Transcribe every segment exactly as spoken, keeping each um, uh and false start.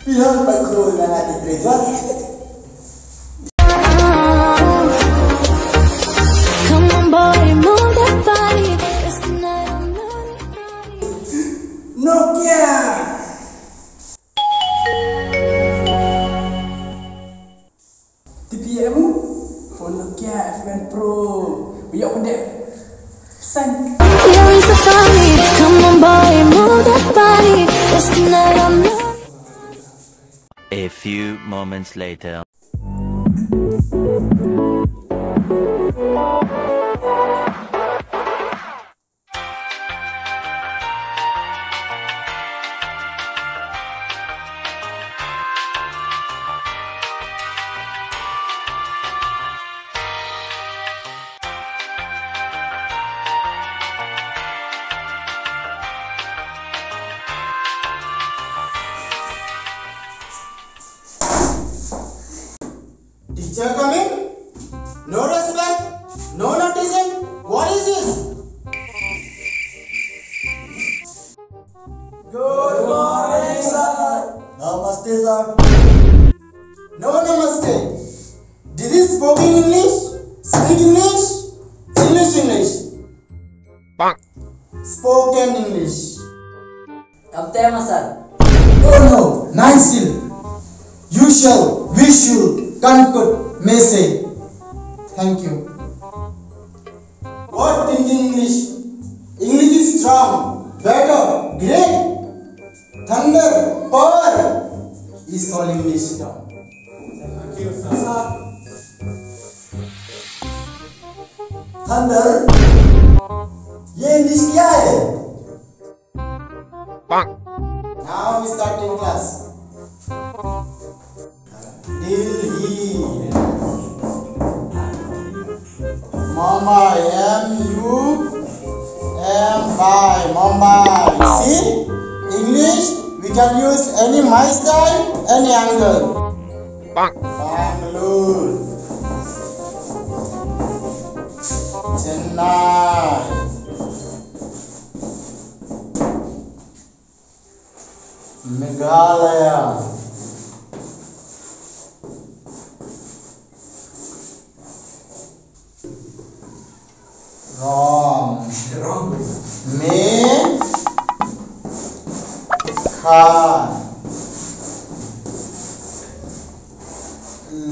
Beyond my cruel and I regret. Nokia. T P M for Nokia F nine Pro. Yak udah. Pesan. A few moments later. Teacher coming? No respect? No noticing? What is this? Good morning, sir. Namaste, sir. No namaste. Did you spoke English? Speak English? English, English. Spoken English. Kamte, master. Oh no, nice skill. You shall, we should, kan kut, mese. Thank you. What thinking English? English is strong, better, great. Thunder, power is all English down. Thunder, ये इंग्लिश क्या है? Now we starting class. Delhi. Mumbai, M U M B A I, Mumbai. See? English, we can use any my style, any angle. Bangalore. Chennai. Meghalaya. Wrong. Wrong. Me. Kha.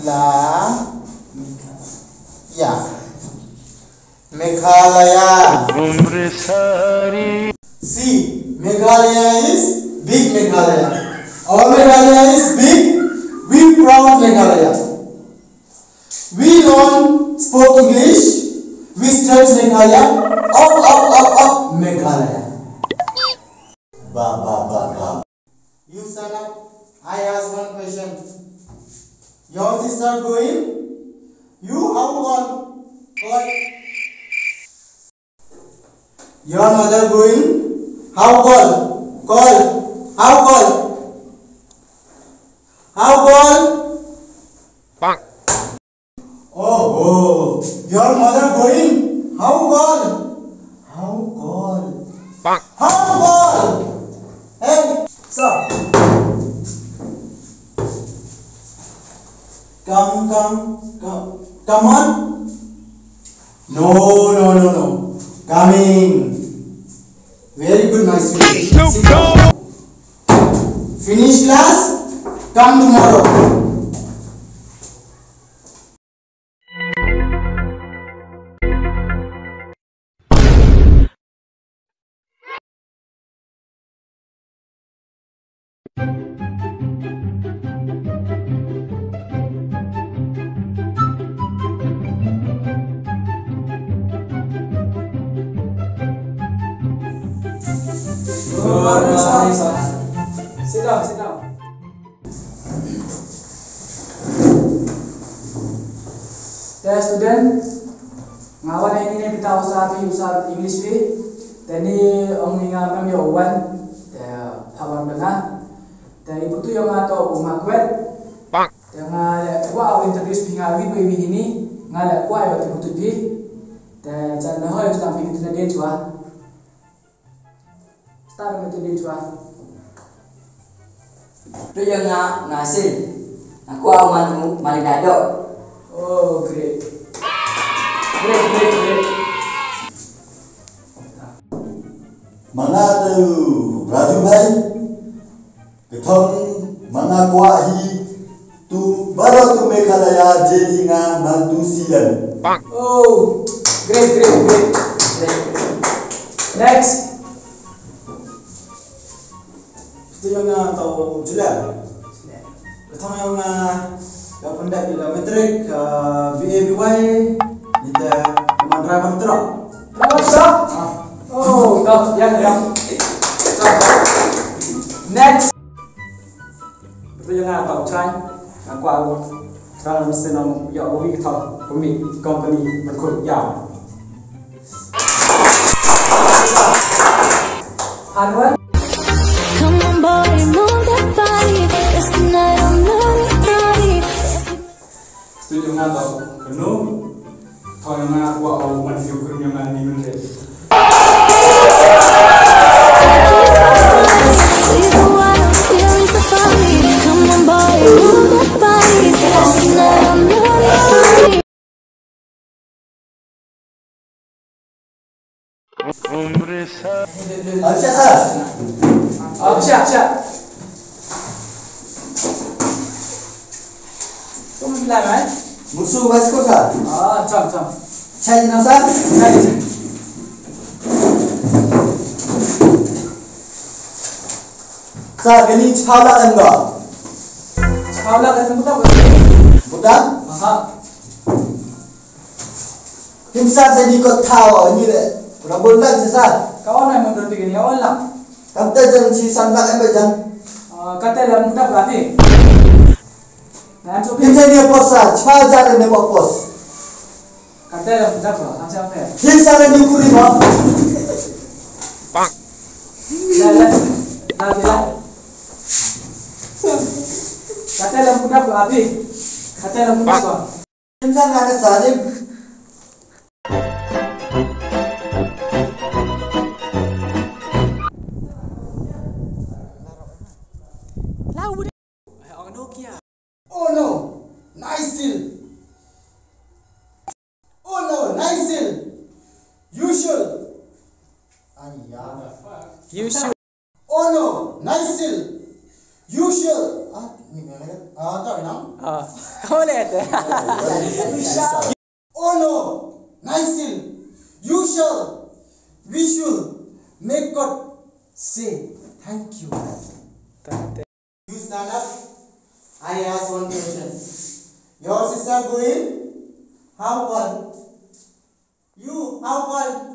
La. Ya. Meghalaya. See, Meghalaya is big Meghalaya. Our Meghalaya is big. We proud Meghalaya. We don't spoke English. We stretch Meghalaya. Up, up, up, up, Meghalaya. Ba, ba, ba, ba. You stand up. I ask one question. Your sister going? You how call? Call. Your mother going? How call? Call. How call? How call? Oh, oh. Your mother going? How call? How call? How call? Hey, sir. Come, come, come, come on. No, no, no, no. Coming. Very good, my student. Sit down. Finish class. Come tomorrow. Good morning, sir. Sit down, sit down. Te student, nga wan hangne bynta u sir phi, u sir English phi. Te ni ong ïa nga mem ïa u wan. Te pha wan bynta. Te i putu ïa nga to u Margaret. Te nga leh kwah u introduce phi nga wi wi wi hini. Nga leh kwah ïa u putu phi. Te jan na hoi tu tam phi tu na dei chwa. Start with the next one. Tu ïa nga, nga Sil. Nga kwah man tu, man da do. Oh, great. Great, great, great. Mana tu Raju bhai. Ka thong mana kwah hi tu baroh tu Meghalaya je di nga man tu sian. Oh, great, great, great, great. Next. Stu ïa nga tau Julia. Ka thong ïa nga ka pyndat ïa ka matric, uh, B A B Y, ita man driver truck. Driver truck? Ah. Oh, dah, ya, ya. Next. Betul ïa nga tau Trai, nga kwah u Trai mesti nang ïa u wi tau pemi company berkut ya. Hardware. Come on, boy, move that body. It's the night, I'm naughty, naughty. Stu ïa nga tau Kano. Tau ïa nga kwah u man ïa u kyrmen ïa nga ni mynta. Acha, sir. Acha, acha. Tum la mai. Musu bas ko, sir. Ah, cham, cham. Chai na, sir. Chai. Sir, kani chawla kan ba. Chawla kan ba. Buta? Aha. Him sa sa ni ko thaw ni le. Rabon lang sa sa. Kawan ai mun roti ni awan lang. Kam te jang si san lak em ba jang. Ah, kate lam tak lati. Nan so him sa ni pos sa, chwa jar ni pos. Kate lam tak la, am sa pe. Him sa ni kuri ba. Pak. La la. La la. Kate lam tak lati. Kate lam tak la. Insan nga na salim. Oh no, nice deal. Oh no, nice deal. Usual. Ayya. Usual. Oh no, nice deal. Usual. Ah, ni nga lagi. Ah, tak, Inang. Ah, kau lihat. Oh no, nice deal. Usual. Visual. Make God say thank you. You stand up. I ask one question. Your sister going? How far? You, how far?